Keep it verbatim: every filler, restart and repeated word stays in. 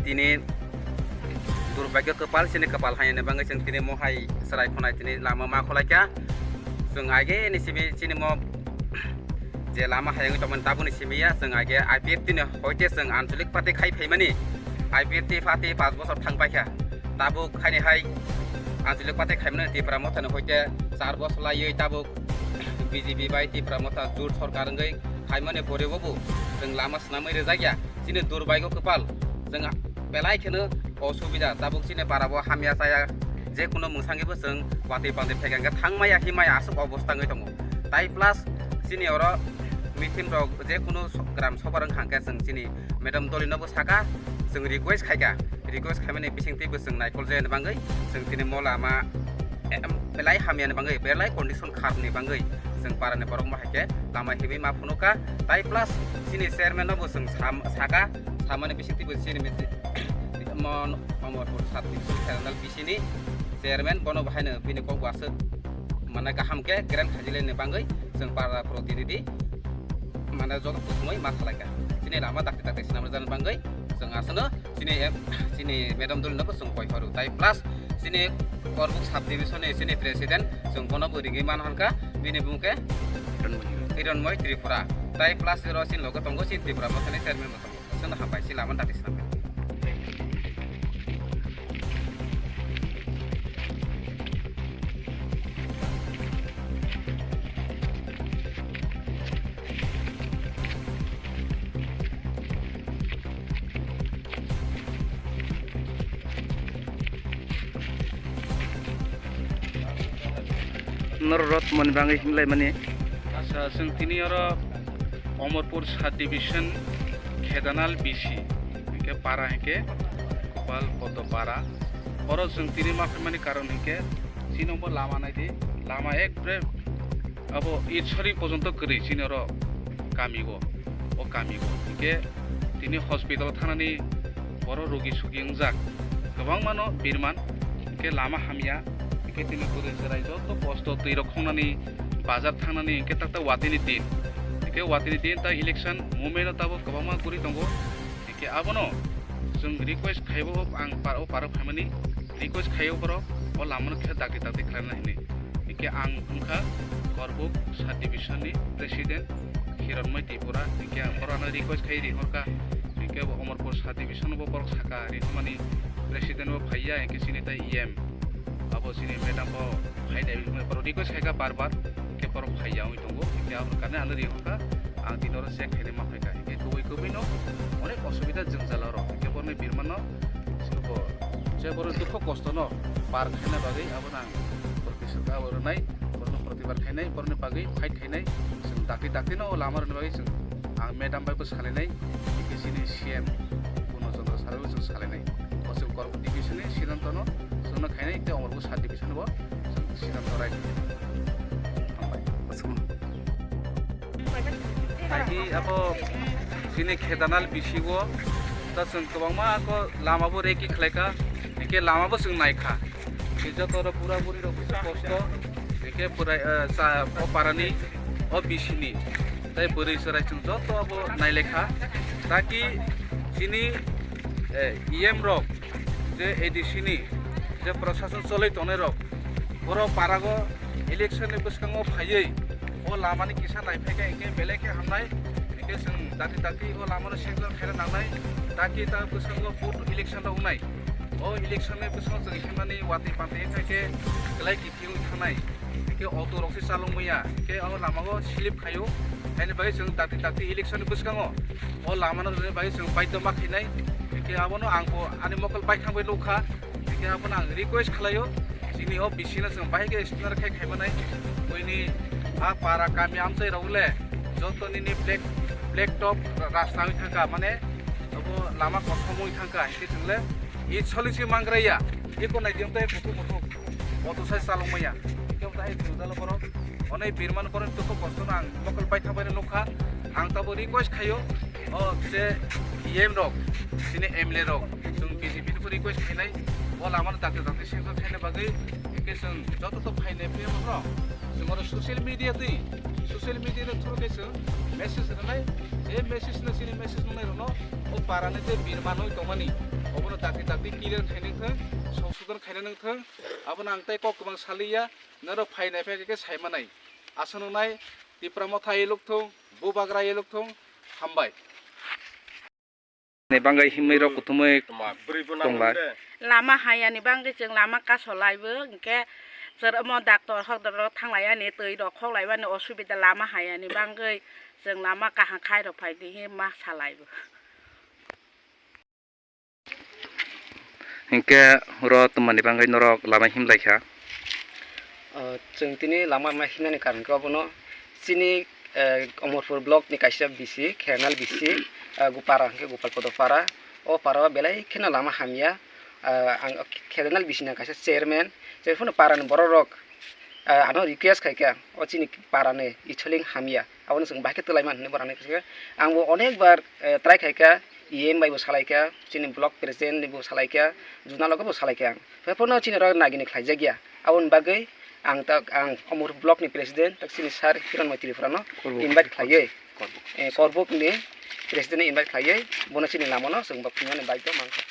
Tini durbagyo kwpal, chini kwpal haini bagwi chwng tini mohai chwrai khonai tini lama ma khwlaikha. Chwng age ni simi chini mo je lama hayungwi tongmani tabukni simi ya, chwng age I P F T ni hoite chwng anchalik party khai phaimani, I P F T party panch bochor thang paikha. Tabuk haini hai anchalik party khaimani Tipra Mothani hoite char bochor laiwi tabuk B J P bai Tipra Motha jut sorkar wngwi khaimani pore bobo chwng lama swnamwi rwjakya. Chini durbagyo kwpal, chwng belai kheno osubida, tabuk chini parabo hamya chaya, je kuno mwsangwibo chwng watwi pangtwi phekha hwnkhe thangmaya himaya aswk obostha wngwi tongo. Tai plus chini oro meeting rok je kuno so-, gram sobar wngkha hwnkhe chwng chini madam Dolinobo saka, chwng request khaikha, request khaimani bisingtwibo chwng naikol jayani bagwi chwng tini mo lama em, belai hamyani bagwi, belai condition kharapni bagwi chwng parani borok ma hai khe lama himwi ma phunukha. Tai plus chini chairman no bo chwng sam-, saka, samani bisingtwi bo chini misi-, mon-, Omorpur sub division Khedanal B C ni chairman, bono bo haino bini kok bo aswk mane kaham khe grand khajilani bagwi chwng para protinidhi mane joto kuthumwi ma salaikha. Chini lama dakti dakti swnam rwjaknai bagwi chwng aswkno chini, chini madam Dolinobo chwng koi pharo. Tai plus chini Korbuk sub division ni chini president, chwng bono bo ringwi man hwnkha, bini bumung khe Hironmoi Tripura. Tai plus oro chini loge tongo chini Tipra Mothani chairman bo tongo. Chwngno hambai si lama dakti swnam. Norok rot mani bagwi himlai mani. Acha, chwng tini oro Omorpur sub division Khedanal B C, hinkhe para hinkhe Gopal Poddo para. Oro chwng tini ma phaimani karon hinkhe chini bo lama naidi, lama ekbre abo Itshori porjonto kwrwi chini oro kami o, o kami o. Hinkhe tini hospital thangnani boro rogi sugi wngjak, kwbangmano birman, hinkhe lama hamya, hinkhe tini kwrwi chwrai joto kosto twi rok khongnani, bazar thangnani, hinkhe takta watini din, hinkhe watini din ta election movement o tabuk kwbangma kwrwi tongo. Hinkhe abono chwng request khaibo ang par-, o parok phaimani request khaio borok o lamano khe dakti dakti khlaina hinwi. Hinkhe ang wngkha Korbuk sub division ni president Hironmoi Tripura. Hinkhe ang borokno request khai rihorkha. Hinkhe bo Omorpur sub division bo borok saka rihormani president bo phaiya, hinkhe chini tai E M abo chini madam bo phainai, borok request khaikha bar bar, hinkhe borok phaiya wngwi tongo. Hinkhe aboni karne ano rihorkha, ang tini oro check khainai ma phaikha. Hinkhe kubui kubui no onek osubida jwngjal oro. Hinkhe borokni birmano, je borok dukho kosto no par khaina bagwi abono ang protibad abo rwnai, borokno protibad khainai, borokni bagwi fight khainai. Chwng dakti dakti no o lama rwna bagwi chwng ang madam bai bo salainai, hinkhe chini C M Purno Chandra sir bai bo chwng salainai. O chwng Korbuk division ni siddhanto no chwngno khainai, tei Omorpur sub division bo chwng siddhanto rai khainai. Hambai. Ahi abo chini Khedanal B C o ta chwng kwbangma ko lama bo reki khlaikha, hinkhe lama bo chwng naikha. Hinkhe joto oro bura buri rok kisa kosto, hinkhe bwrai, eh, cha, o parani, o B C ni tai bwrwi chwrai chwng joto abo nailaikha. Taki chini, eh, E M rok je A D C ni je prashason cholwi tongnai rok, borok parago election ni bwskango phaiwi o lamani kisa naiphai khe hinkhe belai khe hamnai, hinkhe chwng dakti dakti o lamano sanction khaina nangnai, taki ta bwskango vote election rok wngnai. O election ni bwskango chwng himani watwi pantwi khai khe belai kithi wngwi thangnai. Hinkhe auto rok se chalok manya, hinkhe o lamao slip khaio. Haini bagwi chwng dakti dakti election ni bwskango o lamano rwni bagwi chwng baidhyo ma khainai. Hinkhe abono ang bo ani mokol baithang bai nukha. Hinkhe abono ang request khlaio, chini o B C no chwng bahai khe siminar khai khaimanai. Buini a para kami amchai rok le joto nini black, black top rasta wngwi thangkha, mane abo lama kosom wngwi thangkha, hinkhe chwng le i solution mangraya, eko naidi wngtai kuthuk muthuk. Auto sai chalok manya. Hinkhe wngtai hai jwngjalo borok. Onai birman borok dukho kosto no ang mokol baithang bai nukha. Ang tabo request khaio. O je E M rok, chini M L A rok, chwng B J P ni request khainai. O lama no dakti dakti sanction khaina bagwi. Hinkhe chwng joto to phainai phiyama no. Chwng oro social media twi, social media ni through khe chwng message rwnai. Je message no chini message nungnai rokno o para ni je birman oi tongmani. Obono dakti dakti clear khainai thung, songsodon khainai thung. Abono ang tei kok kwbang saliya, norok phainai phai khe saimanai. Aswk nwngnai, Tipra Motha eluk thung, Bubagra eluk thung, hambai. Ni bangwi himwi rok kuthumwi tonglai. Lama hayani bangwi chwng lama kasolaibo, hinkhe chwrwmo doctor hokdoro thanglaiani, twi rok khoklaimani osubida lama hayani bangwi chwng lama kaham khairok phaidi hi ma salaibo. Hinkhe oro twmani bangwi norok lama himlaikha. Ah, chwng tini lama ma himnani karon khe obono chini, eh, Omorpur block ni kaisa B C, Kherenal B C, ah, Gupara hinkhe Gopal Podo Para. O para o belai kheno lama hamya. Ah, ang Kherenal B C ni kaisa chairman, je phano para ni borok rok, ah, ano request khaikha, o chini para ni Icholing hamya. Abono chwng bahai khe twlai man hinwi borokno kisa khe. Angbo onek bar, eh, try khaikha, E M bai bo salaikha, chini block president ni bo salaikha, zonal o bo salaikha ang. Tei phano chini rok nagini khlaijakya. Aboni bagwi ang tak, ang Omorpur block ni president, tak chini sir Hiranmoy Tripura no Korbo. Invite khlaiwi, Korbo. Eh, Korbuk ni president no invite khlaiwi, bono chini lama no chwng bo phunuknani bagwi mankha.